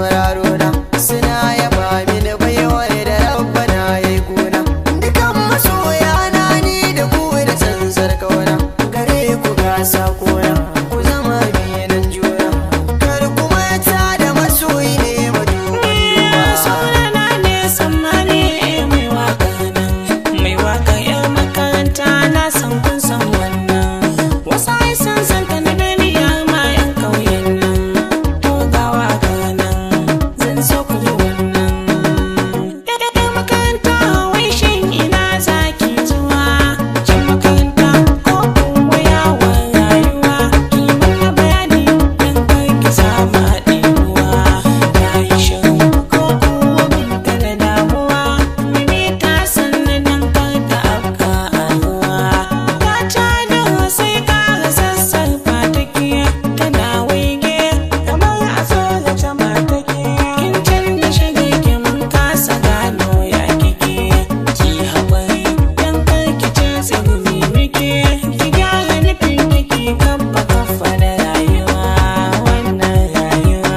Sauraro na suna yaba mini baiwar da rabbana yayi gona. Dukan masoya na ni da ku da tsantsar kauna, gare ku ga sakona, ku zama biyanan juna. Kar ku manta da masoyi ne maduban duba. Sunana ne Sammani, mai waka nan, mai waka yar makaranta. Na san kun san wannan, wasu ai sun san ta na duniya ma yan kauyen nan. To ga waka nan, zan so ku ji wannan. Yar makaranta, wai shin ina zaki zuwa? Can makaranta ko kuwa yawon rayuwa? Ki mana bayani dan kar ki samu haɗewa. Na yi shiru ko kuwa binta da damuwa? Mimi ta sannan dan kar ta afka a ruwa. Ta cada sai kara sassarfa take, tana waige kamar a tsorace ma take. Kin canza shigar ki, mun kasa gano ya kike. Ki haƙuri dan kar ki ce tsegumi muke. Ki gyara nufin kiki, kafa kafa da rayuwa, wannan rayuwa.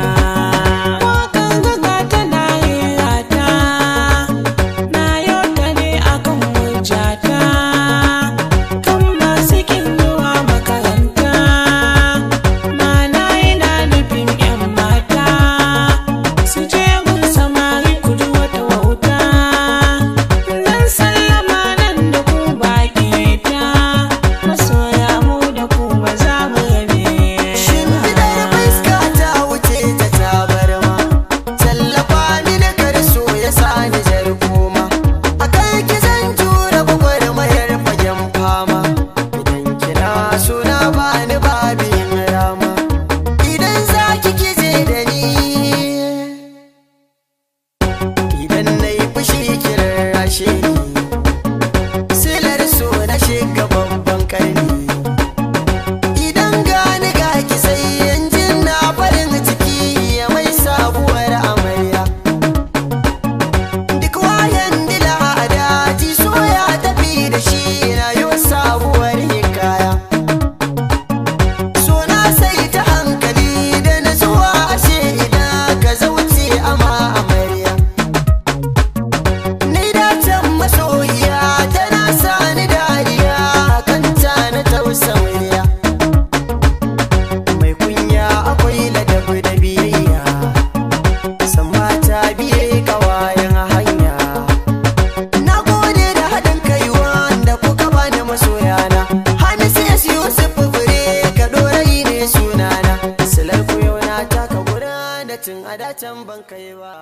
Waƙar gaga tana rera ta, na yau ta ne akan hujjata, kan masu kin zuwa makaranta. Mana ina nufin 'yan mata su je gun samari, ku ji wata wauta. Zan sallama nan da ku baki ta, masoya, mu da ku ba za mu rabe. Shimfiɗar fuska ta wuce ta tabarma, tallafa mini kar so ya sani jar koma. A kai ki zan jura gwagwarmayar fagen fama. Idan kina suna bani babin rama, idan za ki kije da ni, idan na yi fushi ki rarrashe ni. Silar so na shiga babban karni, idan gani ga ki sai yanjin na farin ciki ya mai sabuwar amarya. Duk wayan dila a daji so ya tafi da shi, na yo sabuwar hikaya. So na sai ta hankali da nutsuwa, ashe idan ka zauce ama amarya. Ni da can masoyiya tana sani dariya, kanta na tausaya. Mai kunya akwai ladabi da biyayya, san mata biye kawayen hanya. Na gode da haɗin kai wanda kuka bani masoyana. Hamisu S Yusuf Fure ka ɗorayi ne sunana. Silar ku yau na taka guda da tun a dacen ban kai ba.